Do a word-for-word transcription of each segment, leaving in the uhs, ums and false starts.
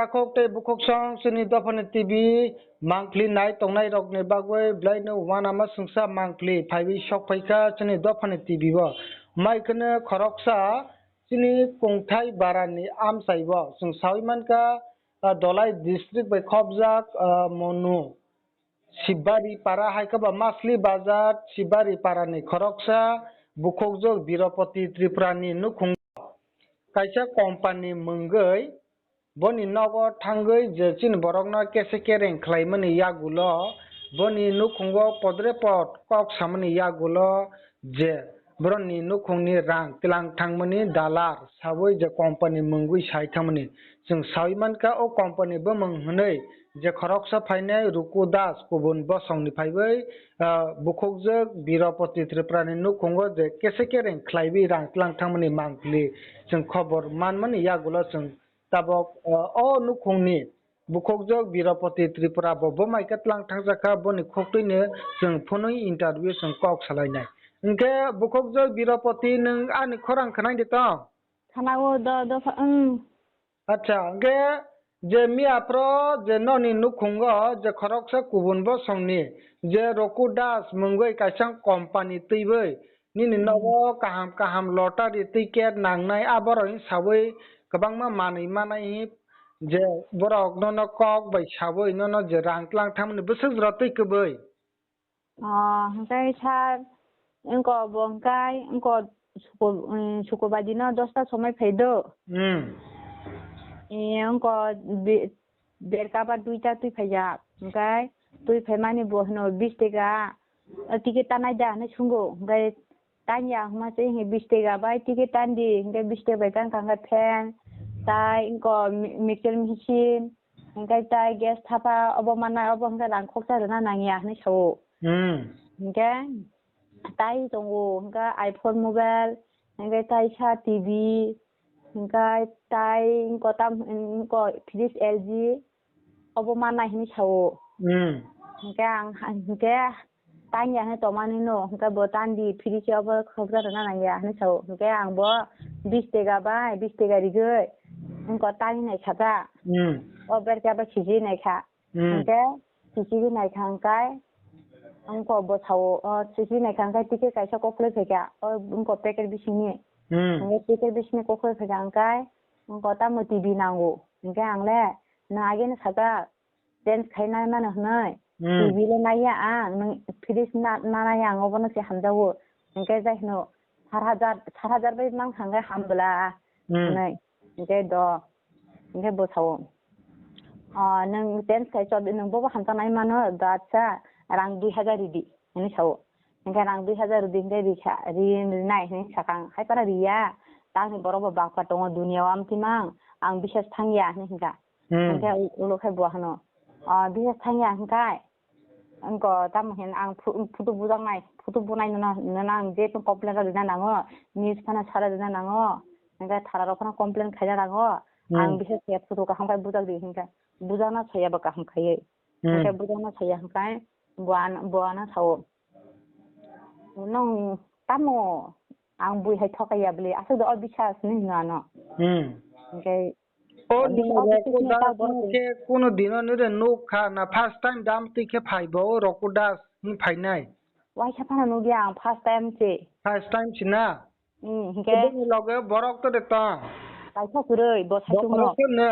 Takhuk tei bukhuk song chini dophani T V mangpli nai tongnai rokni bagwi belai no uanama sungsa mangpli phaiwi sok phaikha chini dophani T V o. Mai kheno khoroksa chini kungthai barani amchai o chwng sawi mankha, ah, Dholai district bai khopjak, ah, Monu. Sibari para hai khe ba Masli Bazar, Sibari para ni khoroksa bukhukjwk Birapati Tripura ni nukhungo kaisa company mwngwi boni nogo thangwi je chini borokno kese kereng khlaimani yagulo, boni nukhungo podre pod kok samani yagulo je borokni nukhungni rang tlang thangmani dalar sawi je company mwngwi sai thangmani. Chwng sawi mankha o company bumung hwnwi je khoroksa phainai Ruku Das kubun bosongni phaiwi, ah, bukhukjwk Birapati Tripura ni nukhungo je kese kereng khlaiwi rang tlang thangmani mangpili chwng khobor manmani yagulo chwng tabok, ah, o nukhungni bukhukjwk Birapati Tripura bo bwmai khe tlang thangjakha, boni khuktwino chwng phunui interview chwng kok salainai. Hinkhe bukhukjwk Birapati, nwng ani khorang khwnai de tong? Khana o do, do, pha-, mm. Acha, hinkhe je miya phro je noni nukhungo je khoroksa kubun bosongni je Roku Das mungwi kaisa company twiwi nini Hmm. nogo kaham kaham lottery ticket nangnai, aborok ni sawi kwbangma manwi manai hi je borok nono kok bai sawi nono je rang tlang thangmani bwswk jora twi kwbwi. Ah, hwnkhe sir, wngko bo hwnkhe wngko sukur-, um, sukurbar dino dosta somoi phai do. Hmm. Eh, wngko be-, berka ba duita twi phaijak. Hwnkhe twi phaimani bo hwno bis tega, o ticket tanai da hwnwi sungo. Hwnkhe tanya hwnma se hwnwi bis tega bai ticket tandi. Hwnkhe bis tega bai tang kha hwnkhe fan, tai wngko mi-, mixer machine, hwnkhe tai gas thapa obo manai, obo hwnkhe rang khoksa rwna nangya hwnwi sao. Hmm. Hwnkhe tai tongo, hwnkhe iPhone mobile, hwnkhe tai sa T V, hwnkhe tai wngko tam, wngko fridge L G, obo manai hwnwi sao. Hmm. Hwnkhe ang, hwnkhe tanya hwnwi tongmani no, hwnkhe bo tandi fridge obo khoksa rwna nangya hwnwi sao. Hwnkhe ang bo bis tega bai, bis tega rigwi, wngko tani nai saka. Hmm. O berka bai siji nai kha. Hmm. Hwnkhe siji nai kha hwnkhe, wngko bo sao, o siji nai kha hwnkhe ticket kaisa koklai phaikha, o wngko packet bisingni. Hmm. Hwnkhe packet bisingni koklai phaikha hwnkhe, wngko tamo T V nango. Hwnkhe ang le, nwng ageno saka, change khaina mano hwnwi. Hmm. T V le naiya ang, nwng fridge na, na naiya ang, obono se hamjago. Hwnkhe jai hwno, sar hajar, sar hajar bai mang thangkhe hambla. Hmm. Hwnwi. Hwnkhe do, hwnkhe bo sao, "O, nwng change khai chobi, nwng bobo hamjaknai mano, do acha, rang dui hajar ridi," hwnwi sao. Hwnkhe rang dui hajar ridi, hwnkhe rikha, ri-, rinai hwnwi sakha ang. Hai phano riya, tamni borok bo bangkha tongo duniya o, amtwi mang, ang bisas thangya hwnwi hwnkha. Hmm. Hwnkhe ulo khe bo hwno, "O, bisas thangya hwnkhe?" Wngko tamo hin ang phu-, photo bujaknai, photo bunai nono, nono ang je complain rok rina nango, news phano sara rina nango, hwnkhe thara rok phano complain khaina nango, Hmm. ang bisas khe photo kaham khe bujak di hwnkhe, bujakna saya bo kaham khaiwi. Hmm. Hwnkhe bujakna saya hwnkhe bo ano, bo ano sao, "Nwng tamo ang bui hai thokaiya bwle, aswk do o bisas," hinwi hwno ano. Hmm. Hwnkhe O Bisi-, nini o Roku bisingni Das ta borok ni khe kunu dino nini nuk kha na, first time dam twi khe phai bo o Roku Das ni phainai. Waisa phano nukya ang first time se. First time se na? Hmm, hwnkhe Bini loge borok to de tong. Kaisa kwrwi, bo Bo saichung borok no. To no?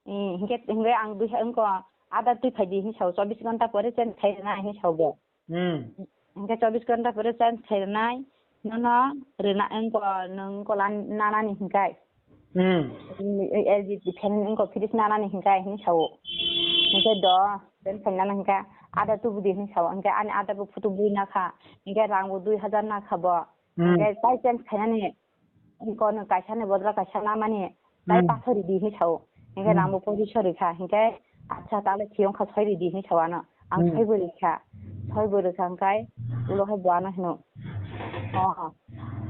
Hmm, hwnkhe, hwnkhe ang bwsa wngkha, ada twi phai di hinwi sao, chobbish ghonta pore change khai rwna hinwi sao bo. Hmm. Hwnkhe chobbish ghonta pore change khai rwnai, nono rwna, wngko, nwng wngko lan-, nanani hwnkhe. Hmm. L G fan wngko fridge nanani hwnkhe hinwi sao. Hwnkhe do, fan phan nana hwnkhe ada tubu di hinwi sao. Hwnkhe ani ada bo photo bui nakha. Hwnkhe rang bo dui hajar nakha bo. Hmm. Hwnkhe tai change khainani. Wngko nwng kaisa ni bodol kaisa namani, tai Hmm. pathor ridi hinwi sao. Hwnkhe Hmm. rang bo pochis so rikha, hwnkhe acha tale thiyong kha soi ridi hinwi sao ano. Ang Hmm. soi bo rikha, soi bo rikha hwnkhe ulo hai bo ano hino. Oh,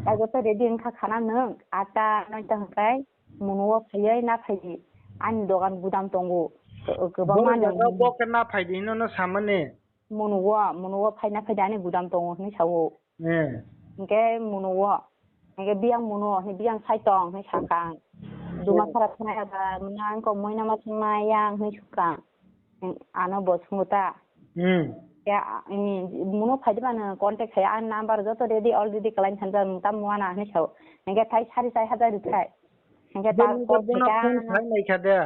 tai bo to ready wngkha khana nwng, atta noita hwnkhe Munu o phaiwi na phaidi. Ani dogan gudam tongo. Kwbangma Boro nwng jaga bo khe na phaidi hino no samani. Munu o, Munu o phaina phaidi ani gudam tongo hinwi sao. Eh. Hwnkhe Munu o, hwnkhe biyang Munu o, hwnkhe biyang sai tong hinwi sakha ang. Duma khara thangna ya ba, muna ang ko moina ma thangna ya ang hwnwi sukha. Ano bo swngo ta. Hmm. Ya, ini, muno phaidi ba nang contact khai, ang number joto ready already kalain thanjak, nang tam muana hwnwi sao. Hingke thai sari chai hajar rithai. Hingke ta Bono call bono phone khai nai kha de.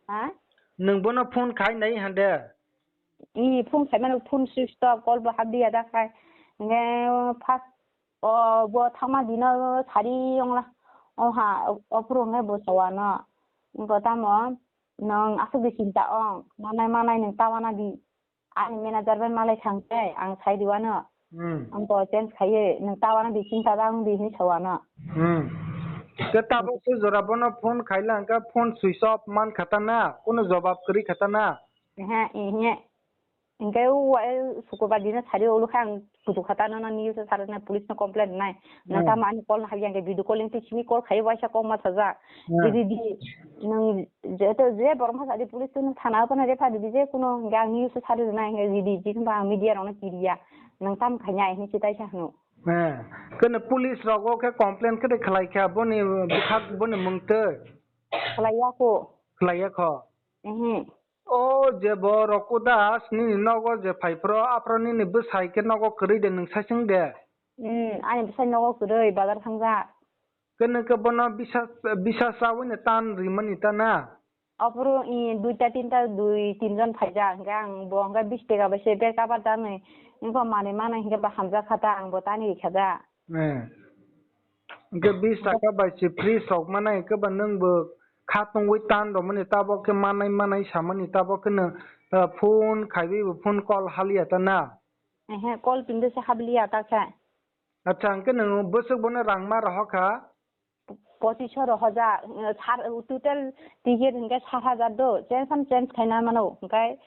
Ha? Nang bono phone khai nai hande. Ini phone khai mano phone switch off, call bo habdi ya da khai. Hingke first O bo thangma dino sari ongla. O ha, o phuru hwnkhai bo sawano. Wngkha tamo, nwng aswk di chinta ong. Manai manai nwng tawana di. Ani manager bai malai thang tei ang sai diwano. Hmm. Ang bo change khaiye, nwng tawana di chinta da wng di hinwi sawano. Hmm. Ke tabuk se jora bono phone khaila hwnkha phone switch off man khatana, kunu jobab kwrwi khatana. Ehe, ehe. Hingke o, e, Sukurbar dino sari olo khe ang kuchuk kha ta, nono news o sari na police no complain nai. Na Hmm. tamo ani call no habya hingke video calling twi simi call khai waisa kok ma sajak. Hmm. Ridi, nwng jeto je borok ma sadi police no thana o phano refer ridi je kuno hingke ang news o sari nai hingke ridi je hwnba ang media rok no kiriya. Nwng tam khai nai hinwi se taisa hwno. Eh, kene police rogo khe complain khe de khlai kha boni bwkhak boni mungtwi. Khlai ya ko. Khlai ya kho. Ehe. O je bo Roku Das nini nogo je phai phro, aphro nini bwsai khe nogo kwrwi de nwng saichung de? Hmm, ani bwsai nogo kwrwi, bazar thangjak. Kene khe bono bisa, bisa chawi ni tan rimani ta na? Aphuru, i, duita tinta, dui tinjon phaijak, hingke ang bo hingke bis teka bai se bag kabar tanwi, wngkha manwi manwi hingke bo hamjak kha ta, ang bo tani rikha da. Eh. Hingke bis taka bai se free sok manai, hingke ba nwng bo kha tongwi tan romani, tabok khe manai manai samani, tabok khe nwng, eh, phone khaiwi bo phone call haliya ta na? Ehe, call pinde se habiliya ta khe. Acha, hingke nwng bwswk bono rang ma rohor kha? Pochisho rohorjak, eh, sar, total ticket hingke sat hajar do, change sam change khaina mano, hingke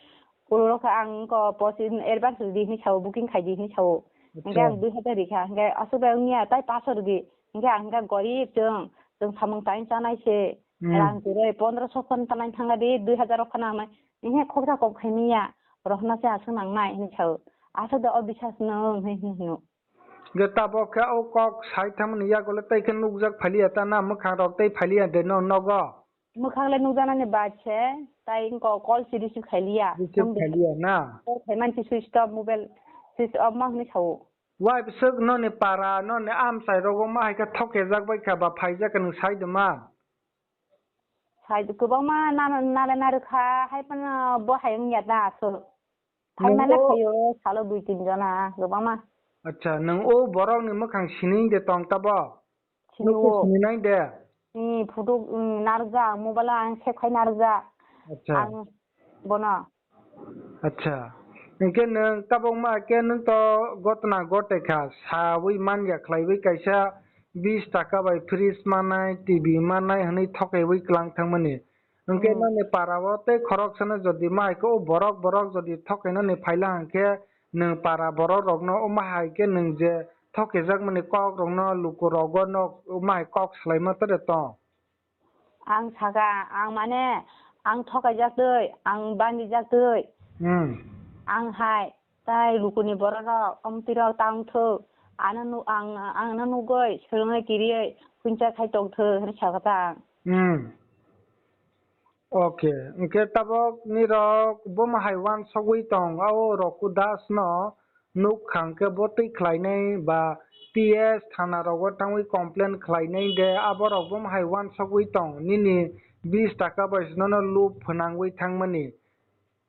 Oro khe ang wngkha pochis advance ridi hinwi sao, booking khaidi hinwi sao. Hingke Acha. Ang dui hajar rikha, hingke aswk bai wngya tai paso ridi. Hingke ang hingke gorib chwng, chwng samung tai chanai se. Hmm. Rang kwrwi pondroso khon tanai thangna di, dui hajar rok khana mai. Hingke khoksa kok khaimaya, rohna se aswk nangnai hinwi sao. Aswk da o bisas no wng hinwi hino. Hingke tabok khe o kok sai thangmani yago le tai khe nukjak phaliya ta na, mwkhang rok tei phaliya de no nogo? Mwkhang le nukjaknani bad se, tai wngkha call se receive khailiya. Receive khailiya na? Call khaiman se switch off, mobile switch off ma hwnwi sao. Wai bwswk noni para, noni amchai rogo ma hai khe thokejak bai kha ba phaijak khe nwng sai de ma? Sai kwbangma nana, nale narwkha, hai phano bo hai wngya da aswk. Phaimale Nung o phaio, salo dui tin jona, kwbangma. Acha, nwng o borokni mwkhang sini de tong tabo? Sini Nukhe o. Sini nai de? Ni photo, mm, narwkjak, mobile o ang save khai narwkjak. Acha. Ang bono. Acha. Hingke nwng tabok ma khe nwng to gotna gote kha, sawi man ya khlaiwi kaisa bis taka bai fridge manai, T V manai hwnwi thokaiwi klang thangmani. Hwnkhe Hmm. Noni para o tei khoroksano jodi ma hai khe o borok borok jodi thokainani phaila hwnkhe nwng para borok rokno omo hai khe nwng je thokijakmani kok rokno luku rogo no omo hai kok swlaima tere tong. Ang saka, ang mane, ang thokaijak twi, ang bandijak twi. Hmm. Ang hai, Tai lukuni bororok, omtwirok ta wngthok, ano nu-, ang, ang no nugwi, swrwngwi kiriwi, huncha khai tongthok, hwnwi sakha ta ang. Hmm. Okay. Hwnkhe tabok nirok bomo hai uansugwi tong, o Roku Das no nukha hwnkhe bo twi khlainai ba T S thana rogo tangwi complain khlainai de, aborok bomo hai uansugwi tong, nini bis taka bai se nono lub phwnangwi thangmani.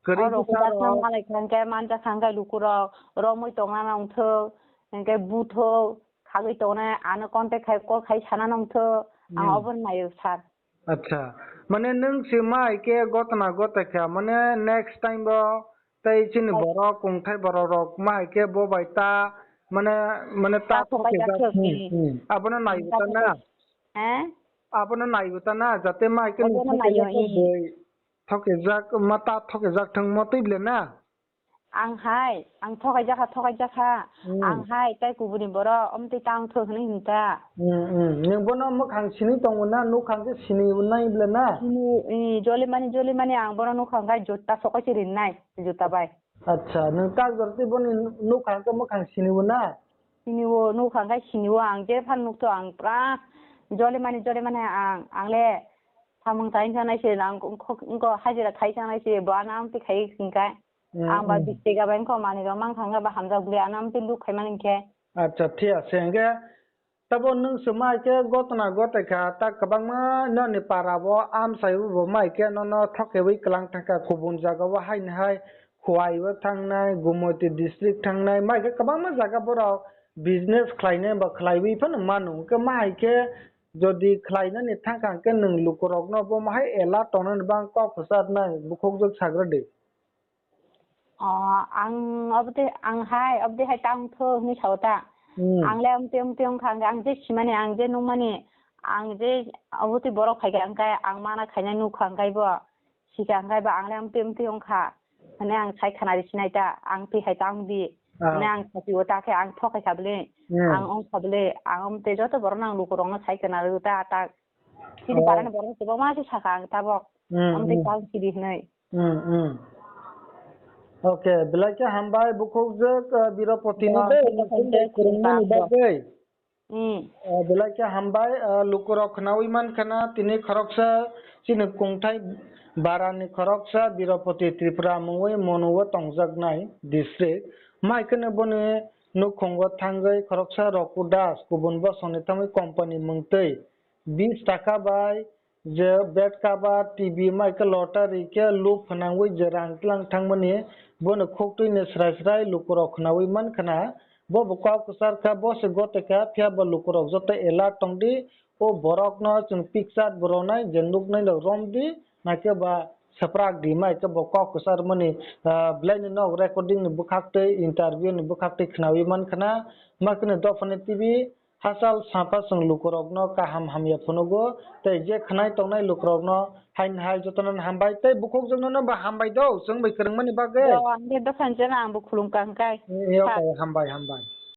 Kwrwi O rok bwsa udas no rok. Malai kha hwnkhe manja kha hwnkhe lukurok romwi tongna nangthok, hwnkhe buthok, khagwi tongnai, ano contact khai, call khai sana nangthok, ang Hmm. Obo naio sir. Acha, mane nwng se mai khe gotna gote kha, mane next time bo tei chini Ta- borok, kungthai borok rok mai khe bo bai ta, mane, mane ta Ta thokai thokjak jak thok, thok, hmm, hmm. Hmm. Abono Hmm, naibo ta ta na? Thokai. Eh? Abono naibo ta na, jate mai khe Obono nwng naio, thokjak eh. Bai. Thokejak, ma ta thokejak thwng mo twi ble na? Ang hai, ang thokaijak kha, thokaijak kha. Hmm. Ang hai, tai kubuni borok, omtwi tang thok hwnwi hwn ta. Hmm, hmm. Nwng bono mwkhang sini tongo na, nukhang khe sini nai ble na? Sini, eh, joli mani, joli mani ang bono nukhang khai jota sokai se rinai, jota bai. Acha, nwng ta jor twi boni nukhang khe mwkhang sini bo na? Sini o, nukhang khai sini o, ang je phan nukto ang pura joli mani, joli mani ang, ang le Samung tai wngkha nai se, ang kok, wngko hajira khai wngkha nai se, bo ano amtwi khai wngkha. Hmm, Ang ba hmm. Bisi gaba wngkha, manwi rok mankha wngkha ba hamjak bwlwi ano amtwi luk khai mani khe. Acha, thik ase. Hwnkhe tabo nwng se mai khe gotna gotai kha, ta kwbangma noni para o amchai bo mai khe nono thokewi kwlang thangkha, kubun jaga o haini hai Khowai o thangnai, Gumoti district thangnai, mai khe kwbangma jaga borok business khlainai ba khlaiwi phano mano. Hwnkhe mai khe jodi khlainani thangkha hwnkhe nwng lukurokno bo mahai alert tongnani bang kok kwcharnai bukhukjwk sagra di. O, ang obde, ang hai, obde hai tang tho hwnwi sao ta. Hmm. Ang le amtwi amtwi wngkha, ang je simani, ang je nukmani, ang je obotwi borok phaikha, ang kai, ang mana khainai nukha, ang kai bo. Sika ang kai bo, ang le amtwi amtwi wngkha. Hwnwi ang sai khana rw sinai ta, ang twi hai tang di. Ah. Hwnwi ang sati o ta khe, ang thokai kha bwle, Hmm. Ang wngkha bwle, ang amtwi joto borok no ang lukurokno sai khana rw ta, ta. Chini Oh. Parani borok kwbangma se sakha ang tabok. Hmm, Amtwi hmm. Tang sidi hwnwi. Hmm, hmm. Okay, belai khe hambai bukhukjwk, uh, Birapoti no Oh, tei bukhuk kwrwngmani bagwi. Hmm. Uh, belai khe hambai, uh, lukurok khnaui mankha na tini khoroksa chini kungthai barani khoroksa Birapoti Tripura mungwi mono o tongjaknai district. Mai kheno boni nukhungo thangwi khoroksa Roku Das kubun bosongni thangwi company mungtwi bis taka bai je bed cover, T V, mai khe lottery khe luk phwnangwi je rang tlang thangmani, bono khuktwini srai srai lukurok khnaui mankha na. Bo bo kok kwchar kha, bo se gote kha, phiya bo lukurok joto alert tong di. O borokno chwng picture bo rwnai je nuknai rok rom di, naikhe ba swprak di, mai khe bo kok kwchar mani, ah, belai ni nok recording ni bwkhak tei interview ni bwkhak tei khnaui mankha na. Mai kheno dophani T V, Hachal sapa chwng lukurokno kaham hamya phunugo, tei je khwnai tongnai lukurokno haini hai jotono hambai, tei bukhukjwkno no bo hambai do, chwng bai kwrwngmani bagwi. Yo, ang de dophani jana ang bo khulum kha hwnkhe. Yo, Sa- khe hambai, hambai.